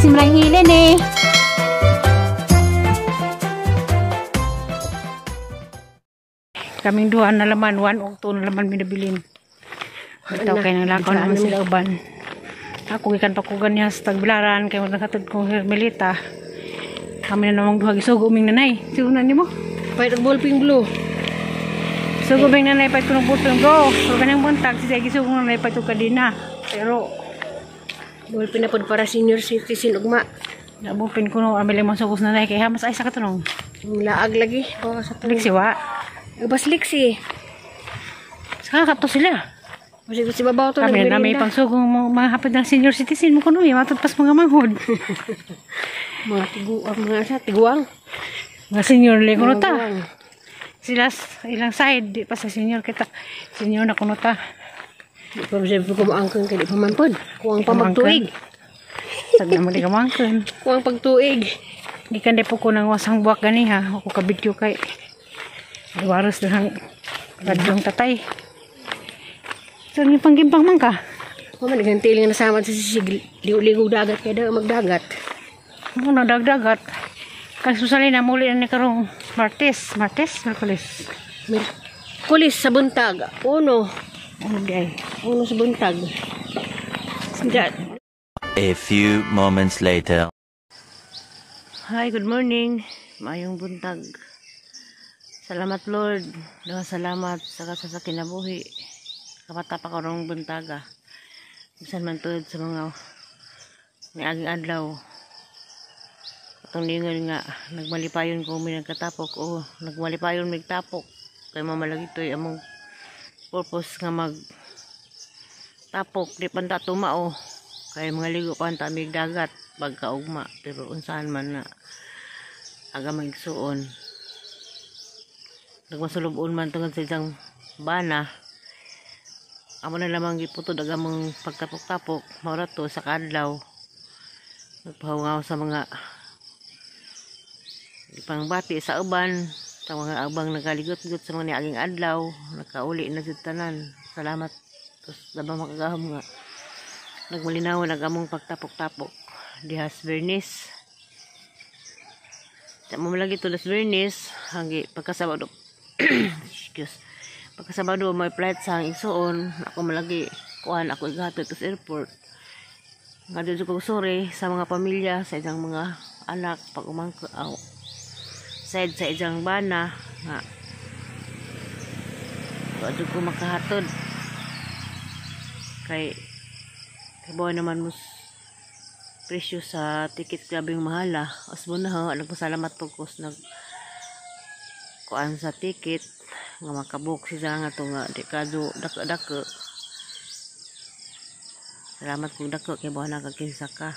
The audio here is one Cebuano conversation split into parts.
Si Marang Helen eh. Kaming duha na laman, 1 og 2 na laman minabilin. Bitaw kay nang lakaw naman sila uban. Ako gikan pa ko ganyan sa Tagbilaran kay mo nakatud kong Hermelita. Kami na namang duha gisugo ming nanay. Sugunan nimo. Pait og ballpen blue. Sugo ming nanay pait kuno ballpen blue. So kanang buntag si gisugo nanay pait og kadina. Pero ballpen na pod para senior citizen ugma. Na ballpen kuno amili mo sugos nanay kay hamas ay sa katunong. Laag lagi oh, sa tunog. Siwa. Baslik si. Saka kato sila. Masig si babaw to. Kami na may pangsugong mga hapit ng senior citizen mo kuno, matod pas mga manghod. Mga tiguang, mga sa tiguang. Mga senior le kuno ta. Sila ilang side di pa sa senior kita. Senior na kuno ta. Di pa sabi ko maangkon kay di pa man pod. Kuwang pa magtuig. Sag na mo di ka maangkon. Kuwang pagtuig. Gikan di po ko nang wasang buwak gani ha. Ako ka video kay waros lang radyong tatay. Saan yung panggimbang man ka? O man, naghantiling na sama sa sisig. Ligo-ligo dagat kaya daw magdagat. Ano, dagdagat. Kasi susali na muli na ni karong Martes. Martes? Merkulis. Merkulis sa buntag. Uno. Uno di ay. Uno sa buntag. A few moments later. Hi, good morning. Maayong buntag. Salamat Lord. Salamat sa sa kinabuhi. Kapata pa karong buntaga. Bisan man tuod sa mga miaging adlaw. Atong ningon nga nagmalipayon ko mi nagkatapok o nagmalipayon migtapok kay mamalagi toy among purpose nga mag tapok di panta tumao kay mga ligo pa ta mig dagat pagkaugma pero unsahan man na aga magsuon. Nagmasulubon man tungod sa isang bana. Amo na lamang giputod ang among pagtapok-tapok mao ra to sa kadlaw. Nagpahungaw sa mga ipangbati sa uban, sa mga abang nagaligot-got sa mga niaging adlaw, nakauli na jud tanan. Salamat tos labang makagahom nga nagmalinaw nag among pagtapok-tapok dihas Bernice. Sa mo lagi to las Bernice hangi pagkasabado. Excuse. Pagkasabado may flight sa igsuon, ako malagi kuan ako igatod sa airport. Nga dito ko sorry sa mga pamilya, sa isang mga anak pag umangko aw side sa isang bana nga adto ko makahatod. Kay kay naman mus presyo sa ticket grabeng mahala. Asbo na ha, nagpasalamat po ko nag kuan sa ticket nga makabuk siya nga to nga di kado dako-dako. Salamat kung dako kay buwan na kakinsa ka.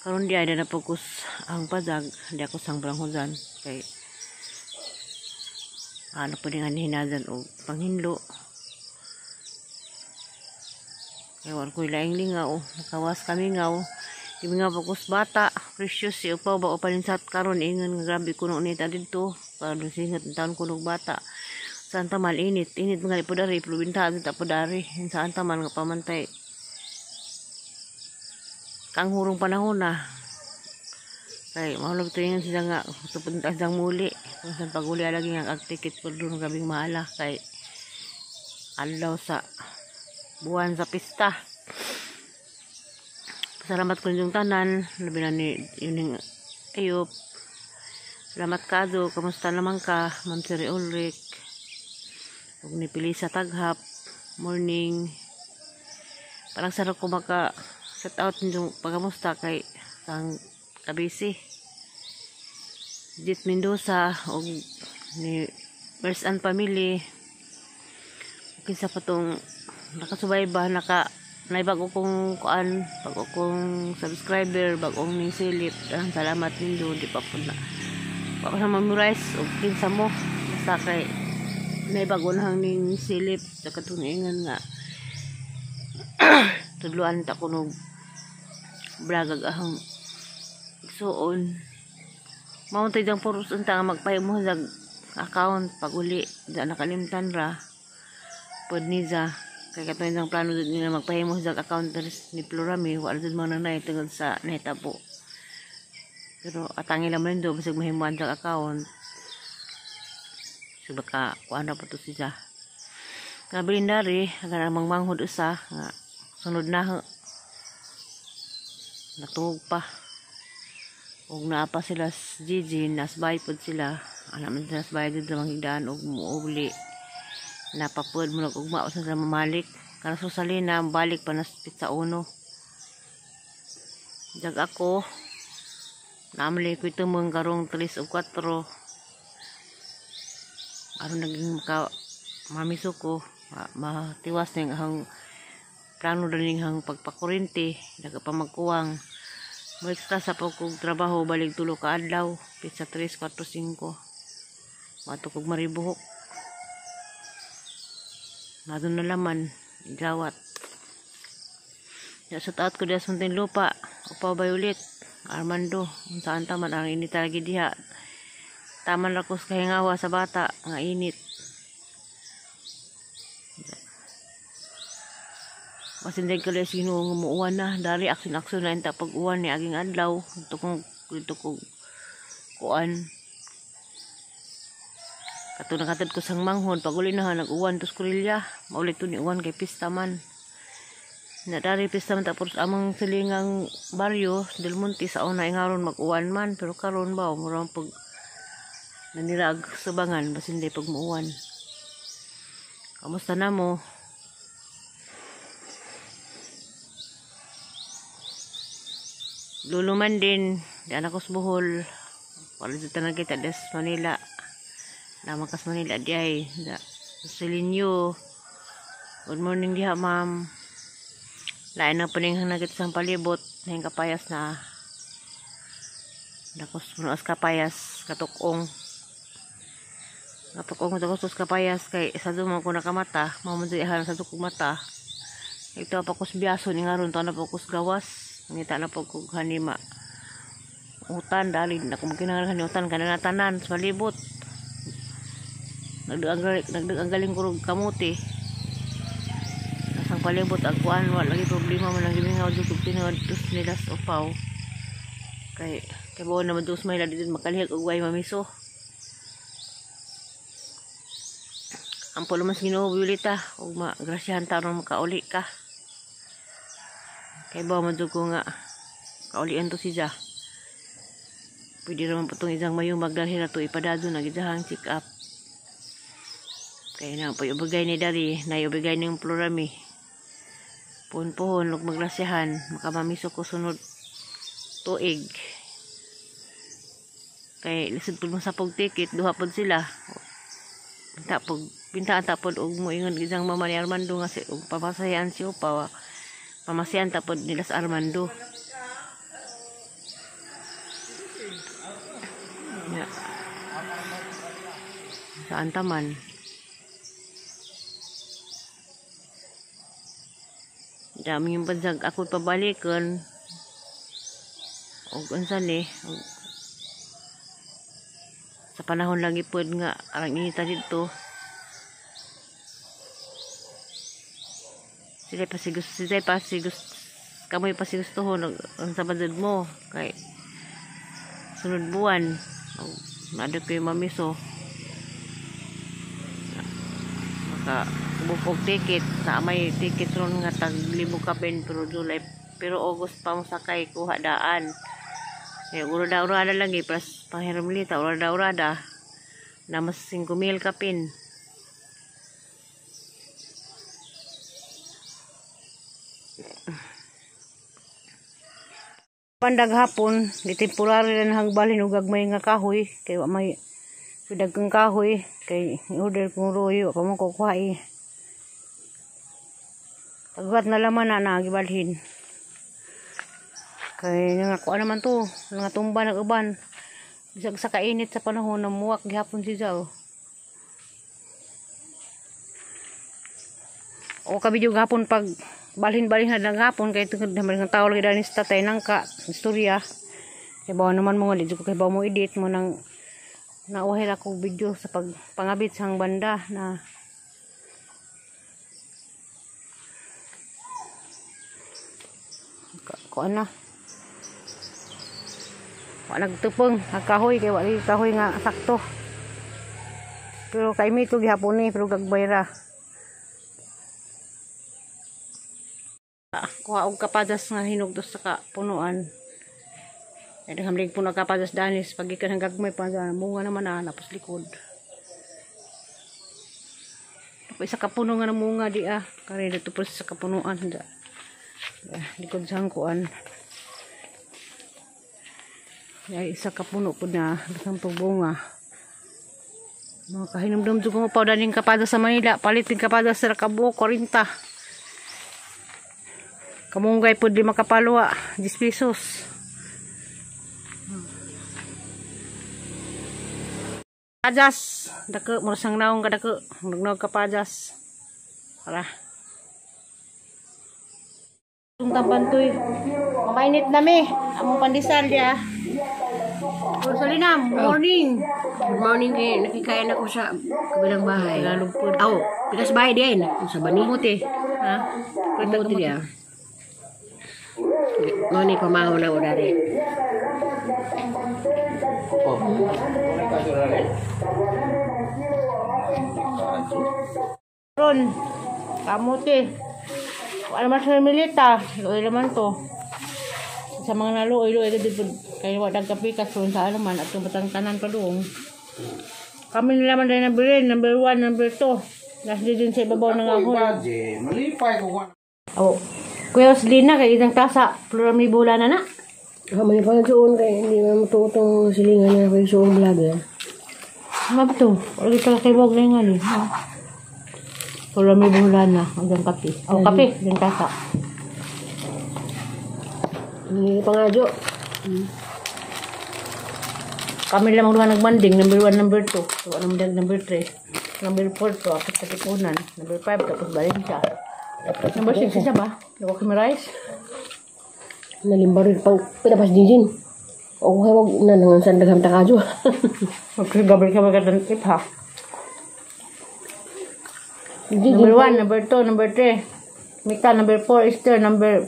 Karon di ay na pokus ang padag, di ako sang branghudan kay ano po din nga hinadan og panghinlo. Kay war ko'y laing lingaw, nakawas kami ngaw. Ibi nga pokus bata, precious si upaw ba upalinsat karon ingon nga grabe kuno nita didto. Karon singat taon kuno bata. Saan ta man init, init mga po dari probinta ta po dari. Saan ta man nga pamantay. Kang hurong panahon na. Kay mahulog to ingon sila nga supod ta sang muli. Kung saan paguli lagi nga ag ticket po dun grabing mahala kay adlaw sa buwan sa pista. Salamat ko ninyong tanan, labi na ni yuning Ayop. Salamat kado, kamusta naman ka, Ma'am Siri Ulrich. Ug ni Pilisa Taghap, morning. Parang sarap ko maka set out ninyong pagamusta kay sang kabisi. Jit Mendoza ug ni First and Family. Kinsa pa tong nakasubayba naka nay bago kong kuan, bago kong subscriber, bagong ning silip. Salamat nindo, di pa po na. Pa ko na memorize og kinsa mo. Basta kay nay bago na hang ning silip sa katungingan nga. Tudloan ta kuno vlog ag ahang igsuon. Mao tay dang puros unta nga magpahimo sa account pag uli, da nakalimtan ra. Pod niza Kay katong isang plano dud nila magpahimo sa account ni Florami, wala dud man nanay tungod sa nahitabo. Pero atangi lang man do bisag mahimuan sa account. So baka kuan na pa to siya. Kabilin dari agan ang manghod usa nga sunod na natuog pa. Ug naa pa sila sa Gigi, nasbay pod sila. Ana man sila nasbay dito manghigdaan og muuli. Napapod mo nag-ugma sa mamalik. Karon sa Salina, balik pa na sa 1. Jag ako, naamali ko ito mga karong 3 o 4. Aron naging maka mamiso ko, matiwas na yung plano rin hang pagpakurinti, nagpamagkuwang. Mo-extra sa pagkog trabaho, balik tulo ka adlaw, pizza 3, 4, 5. Mato kog maribuhok. Madun na laman, gawat. Ya, shout out ko diha sa Muntinlupa. Upaw bay ulit. Armando, saan taman ang init talaga diha. Taman ra ko sa kahingawa sa bata, nga init. Masindag ko lang sino nga muuwan na. Dari aksyon-aksyon na inta pag-uwan ni aging adlaw. Ito kong kuan. Kato nakatad ko sang manghod. Pag uli na nag-uwan tos kurilya. Maulit to ni uwan kay pista man. Na dari pista man tapos amang silingang baryo Del Monte sa una ingaron mag-uwan man. Pero karon ba murang pag nanirag sabangan basin di pag muuwan. Kamusta na mo? Luluman din, di anak ko sa Bohol. Wala dito na kita des Manila. Lamang kas Manila di ay. Silinyo. Good morning diha, ma'am. Lain na paninghang nakita sa palibot. Nahing kapayas na. Nakos puno as kapayas. Katukong. Katukong tapos kapayas. Kay sa dumang ko nakamata. Mamundihan sa dukong mata. Ito pa kos biyaso. Ningaron to na po kos gawas. Ngita na po kung hanima utan dali na kung kinahanglan hani utan kanang tanan sa palibot. Nagdag ang galing kurog kamuti. Nasang palibot ang kuan wala lagi problema man ang gimingaw jud kog tinuod tus nila sa upaw. Kay kay buon naman dus may dito makalihag og way mamiso. Ampo lumas Ginoo Violeta ug magrasyahan ta aron makauli ka. Kay ba man jud ko nga kaulian to siya. Pwede naman po itong isang mayong magdalhin na to ipadado na gidahang check up. Kaya na po ubigay ni Dari, na ubigay ng Florami. Puhon-puhon, ug maglasyahan, makamamiso ko sunod tuig. Kay lisod pud mo sa pog ticket, duha pod sila. Tapog pintaan tapod og moingon isang mama ni Armando nga si og pamasayan si Opa. Pamasiyan tapod nila sa Armando. Ya. Saan taman? Dami yung bansag ako pabalikan. Og unsa ni? Sa panahon lagi pod nga arang inita didto. Sila pa si gusto, sila pa si gusto, kamoy pa si gusto ang sabadod mo kay sunod buwan naadto ko yung mamiso maka bukog ticket na may ticket ron nga tag 1,000 kapin pero July pero August pa mo sakay kuha daan kay urada-urada lagi plus panghiramlita urada-urada na mas 5,000 kapin. Pandag hapon, di temporary na hangbalin og gagmay nga kahoy kay wa may daghang kahoy kay order kong royo pa mo kukuha. Pagwat na laman na gibalhin. Kay nga kuha naman to, nga tumba nag uban. Bisag sa kainit sa panahon na muwak gihapon si Zao. O kabidyo gahapon pag balhin-balhin na lang hapon kay tungod naman ng tao lagi dani sa tatay nangka istorya. Kay bawa naman mo nga di ko kay bawa mo edit mo nang nauhay ako video sa pagpangabit sang banda na Kuan na. Wa nagtupong ang kahoy kay wa lagi kahoy nga sakto. Pero kay mi to gihapon ni pero gagbay ra. Kuha og kapadas nga hinog dos sa kapunuan. Kaya naghamlig po nagkapadas danis pagikan ang gagmay pa munga naman na napos likod. Tapos isa kapuno nga namunga di ah. Kare dito po sa kapunuan da. Likod sa hangkuan. Ay, isa kapuno po na daghang pagbunga. Mga kahinumdum ko mo pa daning kapada sa Manila, palit din kapada sa kabuok 40. Kamunggay po di makapalwa, 10 pesos. Pajas, dako murasang naong kadako, nagnaog kapajas. Tara. Itong tampantoy. Mamainit na mi. Among pandesal dia. Rosalina, morning. Good morning kay nakikain ako sa kabilang bahay. Tagalog po. Aw, pikas bahay diay na sa bani. Kamuti. Ha? Kamuti diya. Mo ni pamahaw na udari. Ron, kamuti. Wala man sa milita. Luoy naman to. Sa mga naluoy, luoy ka dito. Kaya wala nagkapikas ron sa alaman at yung batang tanan pa doon. Kami nila man dahil nabilin. Number 1, number 2. Nasa din sa ibabaw ng ahon. Malipay ko. Oh. Kuya Roslina, kay isang tasa. Plural may bula na na. Ako man pa suon kay hindi man matuto silingan na kay suong vlogger. Ano ba ito? Wala kita kay Bog na yung ano. Plural may bula na. Hanggang kape. Oh, kape. Hanggang tasa. Hindi pa nga jo. Kami lamang duha nagmanding. Number 1, number 2. So, number 3. Number 4 to. Tapos Katipunan. Number 5, tapos Valencia. Number 6 isa ba? Nakuha kami rice? Nalimbar rin pang pinapas din. O kay wag na nangan sa daghang takajo. Magkagabal ka magkatantip ha. Number 1, number 2, number 3. Mika, number 4, Esther, number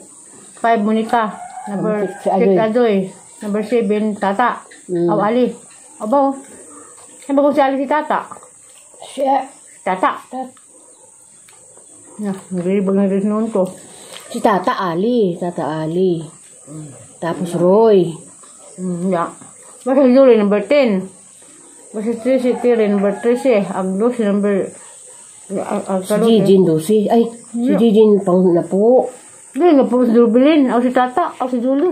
5, Monica. Number Number 6, 6, Adoy. Number 7, Tata. Aw, Ali. Abo. Ano ba kung si Ali si Tata? Siya. Tata. Na, naglilibag na rin noon to. Si Tata Ali, Tata Ali. Tapos Roy. Yeah. Basta si Julie, number 10. Basta si Tracy, Tere, number 13. Agdo, si number... Si Jijin 12. Ay, si Jijin pang napo. Hindi, nga po si Jubilin. Ako si Tata, ako si Julie.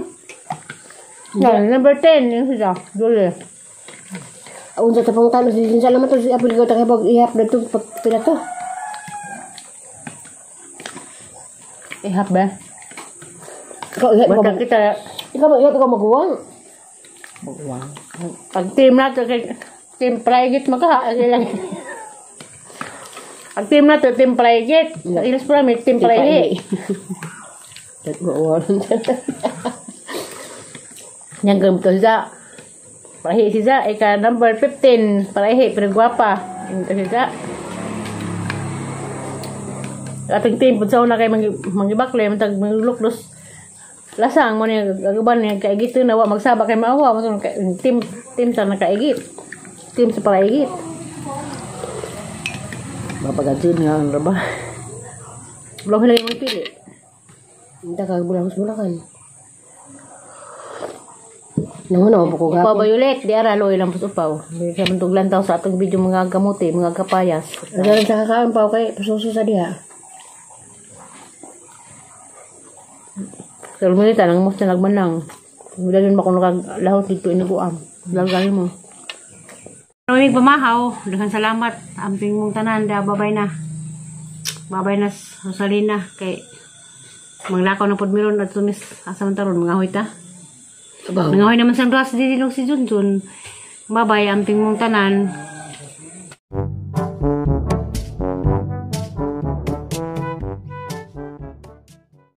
Yeah, number 10, yun siya, Julie. Unsa ta pang talo si Jijin sa lamat to si Apple ko takibog ihap na to pag pila to. Ihap ba? Ikaw ihap Basta kita... Ikaw ihap ikaw maguwang. Maguwang. Pag team na to, team private maka. Ang team na to, team private. Sa Ilas pa namin, team private. Maguwang. Yang gamto siya. Parahi siya. Ika number 15. Parahi, pero gwapa. Ito siya. Ating team, pud sa una kay mangibakle, matag mangluklos. Lasang mo niya agaban niya kaigit na wa magsaba kay maawa mo team team sa nakaigit. Team sa paraigit. Mapagadjud nga ang raba. Bulong lagi mong pili. Hindi ka bulangos bulakan. Nanguna mo ko Upaw Violet, di ara loy lang pus upaw. Di ka man tao sa atong video mga gamote, mga kapayas. Ang sa kakaan pa kay pasuso sa diha. Pero mo nita nang mo sa nagmanang. Wala din ba kung nakalahot dito inaguam. Lalagay mo. Maraming pamahaw. Daghang salamat. Amping mong tanan. Da, babay na. Babay na Rosalina. Kay manglakaw na pod meron at tumis. Asa man taron mga hoy ta. Mga hoy naman sa duha si Didilog si Junjun. Babay. Amping mong tanan.